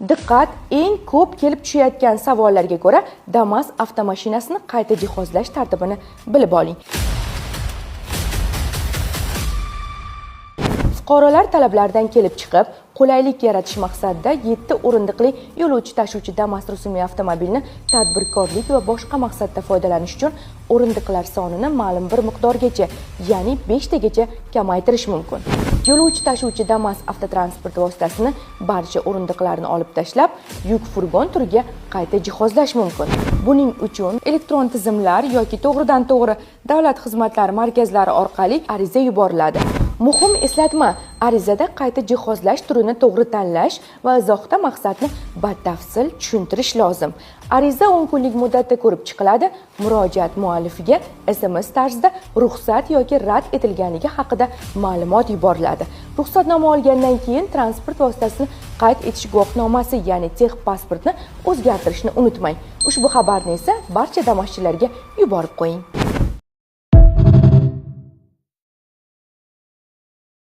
Diqqat, eng ko'p kelib tushayotgan savollarga ko'ra Damas avtomashinasini qayta jihozlash tartibini bilib oling. Fuqarolar talablaridan kelib chiqib, qulaylik yaratish maqsadida 7 o'rindiqli yo'lovchi tashuvchi Damas rusumli avtomobilni tadbirkorlik va boshqa maqsadda foydalanish uchun o'rindiqlar sonini ma'lum bir miqdorgacha, ya'ni 5 tagacha kamaytirish mumkin. Yo'lovchi tashuvchi Damas avtotransport vositasini barcha o'rindiqlarni olib tashlab, yuk furgon turiga qayta jihozlash mumkin. Buning uchun elektron tizimlar yoki to'g'ridan-to'g'ri davlat xizmatlari markazlari orqali ariza yuboriladi. Muhim eslatma: arizada qayta jihozlash turini to'g'ri tanlash va izohda maqsadni batafsil tushuntirish lozim. Ariza 10 kunlik muddatda ko'rib chiqiladi. Murojaat muallifiga SMS tarzida ruxsat yoki rad etilganligi haqida ma'lumot yuboriladi. Ruxsatnoma olgandan keyin transport vositasini qayd etish guvohnomasi, ya'ni texpasportni o'zgartirishni unutmang. Ushbu xabarni esa barcha damaschilarga yuborib qo'ying.